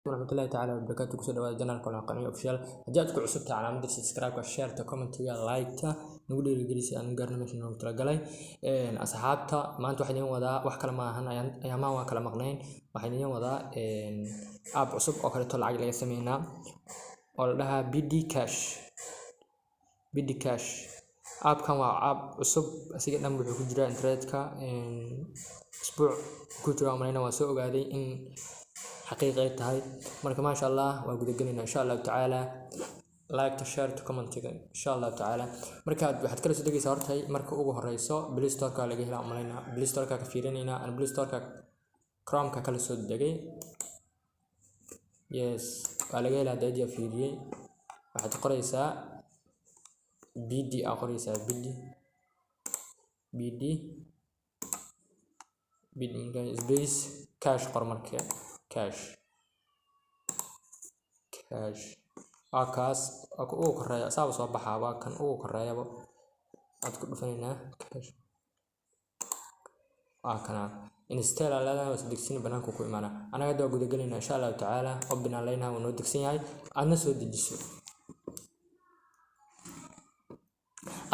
Waraxmatullahi tacaala wabarakaatu. Kusoo dhawaada channelka Walaal Official. Haddii aad ku cusub tahay, calaamadda subscribe-ka, share-ta, comment-iga, like-ta nagu dhiirigelisa aan gaarno meesha noogu talagalay. Asxaabta, maanta waxaan idin wadaa wax kale ma ahan, ayaamahan waan kala maqnayn. Waxaan idin wadaa app cusub oo kaleeto lacag laga sameynaa oo la dhahaa BD Cash. BD Cash appkan waa app cusub, asiga dhan wuxuu ku jiraa internetka isbuuc ku jira umaleyna. Waan soo ogaaday in xaqiiq ay tahay. Marka maasha Allah, waa gudagelaynaa insha Allahu tacaala. Like-ta, share-ta, comment-iga insha Allahu tacaala. Markaad waxaad kala soo degaysaa horta marka ugu horeyso Play Store-ka laga helaa umaleynaa, Play Store-ka ka fiirinaynaa. Aan Play Store-ka Chrome-ka kala soo degay. Yes, waa laga helaa. Daajiya fiiriyey. Waxaad qoraysaa BD, aa qoraysaa BD, BD, BD space cash qor. Marka cash, cash waa kaas, waa ka ugu koreeya, saaba soo baxaa, waa kan ugu koreeyaba aad ku dhufanaynaa. Cash waa kana, install aa leedahay, waa soo degsin, banaanka ku imaanaa. Anaga hadda waa gudagelaynaa insha Allahu tacaala. Open aan leenahay, wuu noo degsan yahay, aadna soo dejiso.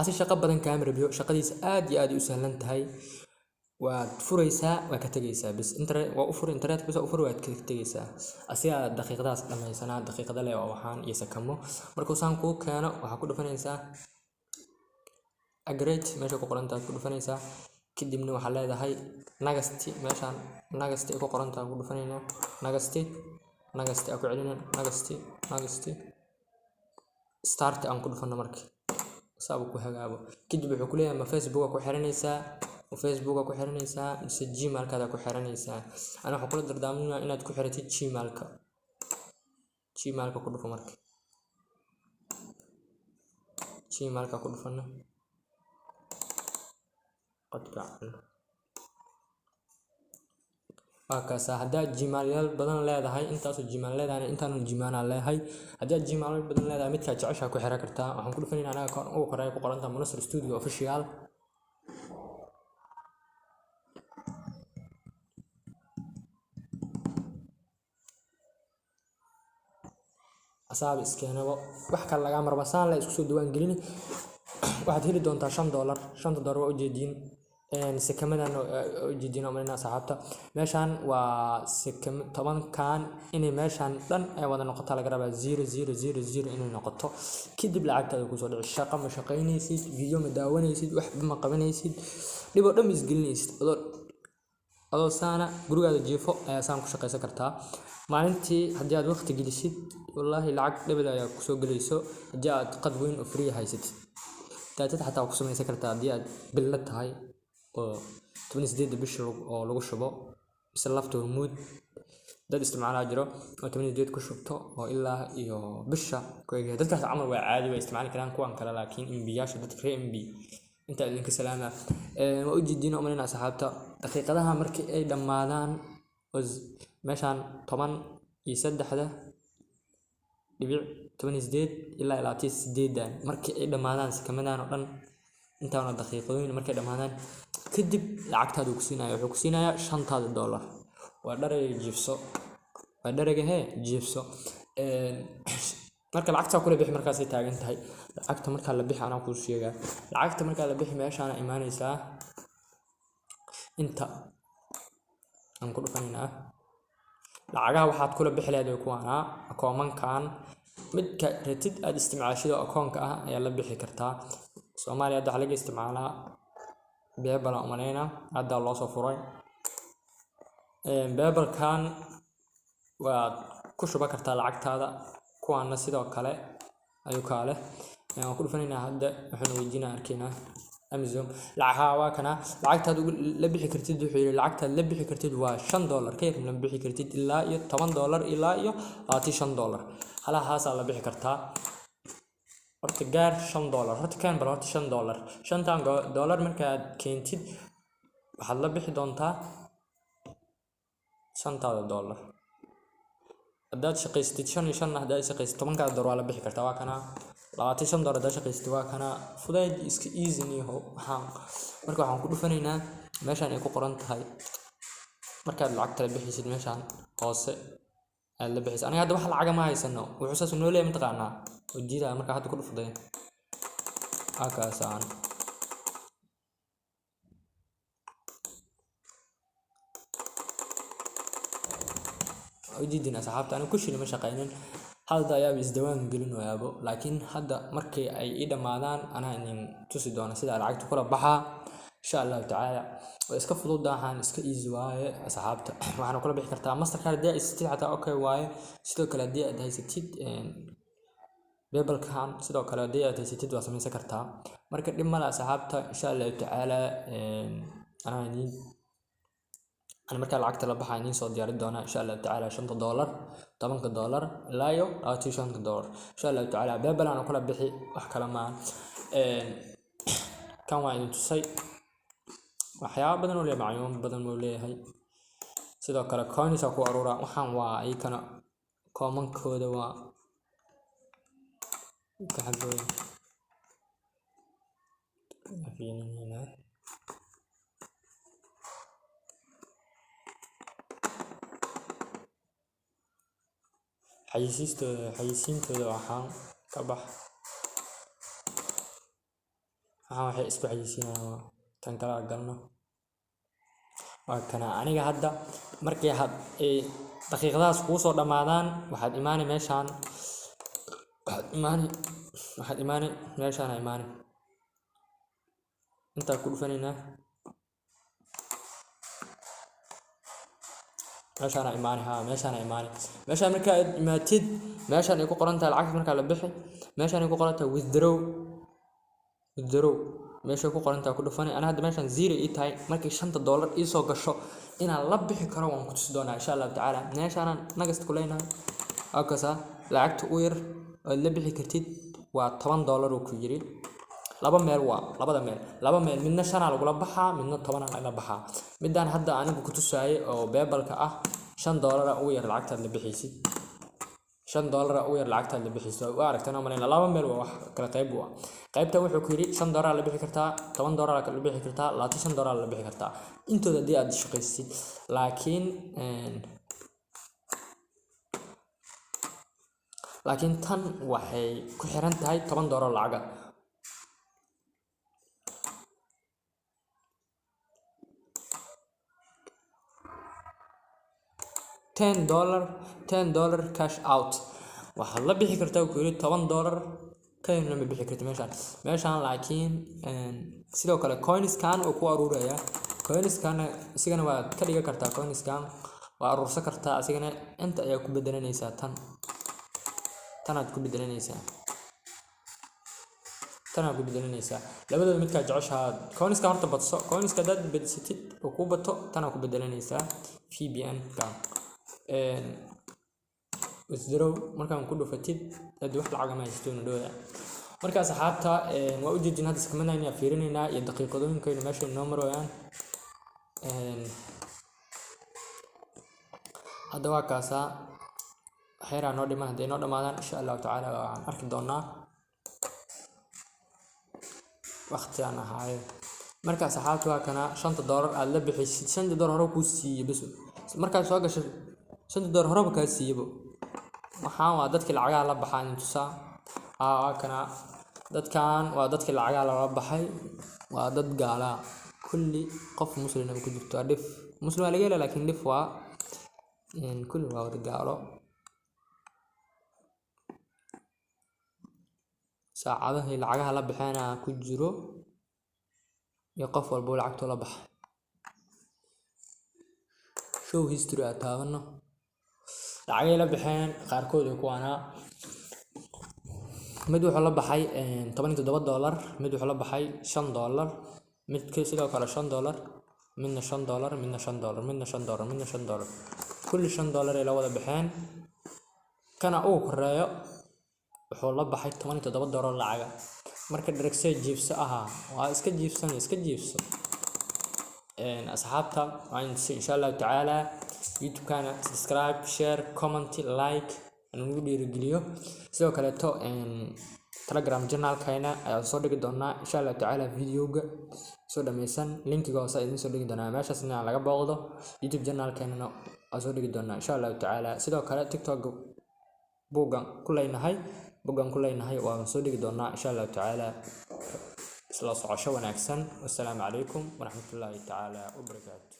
Asi shaqo badan kaama rabiyo, shaqadiisa aad iyo aad u sahlan tahay. Waad furaysaa, waa ka tegaysaa bis. Internet waa u furi, internet bis u furi, waad ka tegaysaa. Asigaa daqiiqadaas dhammaysanaa, daqiiqada leh oo waxaan iyo sakamo. Markuu saan kuu keeno, waxaa ku dhufanaysaa agree, meesha ku qorantahay ku dhufanaysaa. Kadibna waxaa leedahay next. Meeshaan next ay ku qorantahay ku dhufanaynaa. Next, next aa ku celinaa, next, next, start aan ku dhufano. Marka saaba ku hagaabo. Kadib wuxuu ku leeyahay, ma Facebook ku xiranaysaa, ma Facebook ku xiranaysaa mise Gmail-kaada ku xiranaysaa? Ana waxaan kula dardaarmayaa inaad ku xiratid Gmail-ka. Gmail-ka ku dhufo. Marka Gmail-ka ku dhufano, qadka waa kaasa. Haddaad Gmailyaal badan leedahay, intaasoo Gmail leedahay, intaanu Gmail aan leeyahay, haddaad Gmail badan leedahay, midkaa jeceshaa ku xiran kartaa. Waxaan ku dhufanaynaa anaga kan ugu koreeya, ku qoran tahay Munasir Studio Official. Asaaba iskeenabo, wax kale lagaa marba saan la isku soo diiwaan gelini. Waxaad heli doontaa $5. Shanta dollar waa ujeediin, sekamadan ujeediin umalina asxaabta. Meeshaan waa sekam 10-kan inay meeshaan dhan ay wada noqoto laga rabaa, 0 0 0 0 inay noqoto. Kadib lacagtaada kusoo dhici. Shaqo ma shaqaynaysid, video ma daawanaysid, waxba ma qabanaysid, dhib oo dhan ma isgelinaysid. Adoo saana gurigaada jiifo ayaa saan ku shaqaysan kartaa maalintii haddii aad waqti gelisid. Wallaahi lacag dhabel ayaa kusoo gelayso haddii aad qad weyn oo free haysatid. Daatad xataa waa ku samaysan kartaa haddii aad bilo tahay oo 18-da bisha oo lagu shubo, mise lafta Hormuud dad isticmaalaa jiro oo 18 ku shubto oo ilaa iyo bisha ku egyahay. Dadkaas camal waa caadi, way isticmaali karaan kuwan kale, laakiin MB-yaasha, dadka reer MB intaa idinka salaama. Waa ujeediin umalina asxaabta. Daqiiqadaha markii ay dhammaadaan oo meeshaan 13.18 ilaa 28-dan markii ay dhammaadaan, sakamadan oo dhan intaana daqiiqadooyin markay dhammaadaan, kadib lacagtaada ku siinaya, wuxuu ku siinayaa shantaada dollar. Waa dharayga jiifso, waa dharayga hee jiifso. Marka lacagtaa kula bixi markaasay taagan tahay. Lacagta markaa la bixi anaa kuu sheegaa. Lacagta markaa la bixi, meeshaana imaanaysaa, inta aan ku dhufanaynaa. Lacagaha waxaad kula bixi lahayd way kuwaanaa. Akoomankan midka ratid aad isticmaashid oo akoonka ah ayaa la bixi kartaa. Soomaaliya hadda waxaa laga isticmaalaa PayPal aan umaleynaa, hadda loo soo furay PayPal-kan. Waad ku shuban kartaa lacagtaada. Kuwaana sidoo kale ayuu kaa leh. Waan ku dhufanaynaa hadda, waxaanu weydiinaa, arkaynaa Amazon lacagaha waa kana. Lacagtaad la bixi kartid, wuxuu yidhi lacagtaad la bixi kartid waa $5, ka yar la bixi kartid, ilaa iyo $10 ilaa iyo $25 halahaasaa la bixi kartaa. Horta gaar $5, horta keen bal horta $5. Shantan dollar markaad keentid, waxaad la bixi doontaa shantaada dollar. Haddaad shaqaysatid shan iyo shanna, haddaad shaqaysatid 10-kaada dollar waa la bixi kartaa. Waa kana $25 haddaad shaqaysatid, waa kana fudayd, iska easy niyahow. Waxaan marka waxaan ku dhufanaynaa meeshaan ay ku qoran tahay. Markaad lacagta la bixaysid, meeshaan hoose Aad la bixisa. Aniga hadda wax lacaga ma haysano. Wuxuu saas noo leeyahay, mataqaanaa, oo diidaya marka hadda ku dhufday halkaasaan. Ujeedin asxaabta, aniga ku shili ma shaqaynin, hadda ayaaba isdawaan gelin wayaabo. Laakiin hadda markii ay ii dhammaadaan, anaa idin tusi doona sida lacagta kula baxaa, insha Allahu tacaala. Waa iska fududahay, waxaan iska easy waaye asxaabta. Waxaana kula bixi kartaa Mastercard haddii aad haysatid xataa, okay waaye. Sidoo kale haddii aad haysatid PayPal-kan, sidoo kale haddii aad haysatid, waa samaysan kartaa. Marka dhib male asxaabta, insha Allahu tacaala. Anaa idin ana markaa lacagta la baxaa idiin soo diyaarin doonaa, insha Allahu tacaala, $5, $10 ilaa iyo $25, insha Allahu tacaala. PayPal aan kula bixi, wax kale maaha. Kan waa idin tusay waxyaabo badan oo leeyahay, macluumaad badan uu leeyahay. Sidoo kale coins ku aruura. Waxaan waa iyakana coinkooda waa ka xagooda fiirinayna. Xayeysiistooda, xayeysiintooda waxaan ka bax. Waxaan waxay isku xayeysiinayaan waa tan kala galno. Waa kana. Aniga hadda markii had ay daqiiqadahaas kuu soo dhammaadaan, waxaad imaani meeshaan, waxaad imaani meeshaan, imaani intaa ku dhufanaynaa. Meeshaan imaani, haa, meeshaan imaani. Meeshaan markaa aad imaatid, meeshaan ay ku qoran tahay lacagta markaa la bixi, meeshaan ay ku qoran tahay withdraw, withdraw meeshay ku qoran tahay ku dhufanay. Ana hadda meeshaan zero ii tahay. Markii $5 ii soo gasho, inaan la bixi karo waan ku tusi doonaa, insha Allahu tacaala. Meeshaanaan next ku leenahay. Halkaasa lacagta u yar ood la bixi kartid waa $10 uu ku yiri. Laba meel waa labada meel, laba meel, midna shanaa lagula baxaa, midna tobanaa lagula baxaa. Midaan hadda anigu ku tusaayay oo PayPal-ka ah, $5 ugu yar lacagtaad la bixaysid, $5 ugu yar lacagtaad la bixaysid. Waa aragteen oo malayn. Laba meel waa wax kala qayb waa. Qaybta wuxuu ku yiri $5 la bixi kartaa, $10 la bixi kartaa, $25 la bixi kartaa, intooda haddii aad shaqaysid. Laakiin tan waxay ku xiran tahay $10 lacaga. $10, $10 cash out waxaad la bixi kartaa, ku yiri, $10 ka yarna ma bixi kartid meeshaan. Laakiin sidoo kale coinskan uu ku aruuraya, coinskan isigana waad ka dhigan kartaa, coinskan waa aruursan kartaa asigana. Inta ayaa ku bedelanaysaa, tan tanaad ku bedelanaysaa, tanaad ku bedelanaysaa. Labadooda midkaa jeceshaha. Coinska horta badso. Coinska haddaad bedsatid oo kuu bato, tanaa ku bedelanaysaa. VPN ka withdraw markaan ku dhufatid, hadii wax lacag ma haysato dhowda. Marka asxaabta, waa ujeedin hadda iskamadayna fiirinaynaa iyo daqiiqadooyinkayna meesha inoo marayaan. Hadda waa kaasaa, waxyaraa noo dhiman. Hadday noo dhamaadaan, insha Allahu tacaala, waan arki doonaa waqti aan ahaayo. Marka asxaabta, waa kana $5 aad la bixiysid. $5 hore kuu siiyey bas. Markaad soo gasho, $5 horeba kaa siiyeybo. Waxaan waa dadkii lacagaha la baxaa in tusaa. Haa, waa kana. Dadkan waa dadkii lacagaha lala baxay, waa dad gaala kulli, qof muslim ku jirto waa dhif. Muslim waa laga helaa, laakiin dhif waa. Kulli waa wada gaalo. Saacadahay lacagaha la baxeena ku jiro iyo qof walbo lacagtoo la baxa. Show history aad taabano, lacagay la baxeen qaarkood ay kuwaana. Mid wuxuu la baxay $17, mid wuxuu la baxay $5, mid sidoo kale $5, midna $5, midna $5, midna $5, midna $5. Kulli $5 ay la wada baxeen. Kana ugu koreeyo wuxuu la baxay $17 lacaga. Marka dharagsee jiibso ahaa, waa iska jiibsan, iska jiibso. Asxaabta, waa in insha Allahu tacaala YouTube-kana subscribe, share, comment, like nagu dhiirigeliyo. Sidoo kaleeto Telegram channel-kayna ayaan soo dhigi doonaa, insha Allahu tacaala, videoga soo dhameysan. Linkiga hoose idin soo dhigi doonaa, meeshaasna laga booqdo. YouTube channel-kaynana. Waan soo dhigi doonaa, insha Allahu tacaala. Sidoo kale TikTok buuggan ku leenahay, boggan ku leenahay, waan soo dhigi doonaa, insha Allahu tacaala. Isla socosho wanaagsan. Wassalaamu calaykum waraxmatullaahi tacaala wabarakaatu.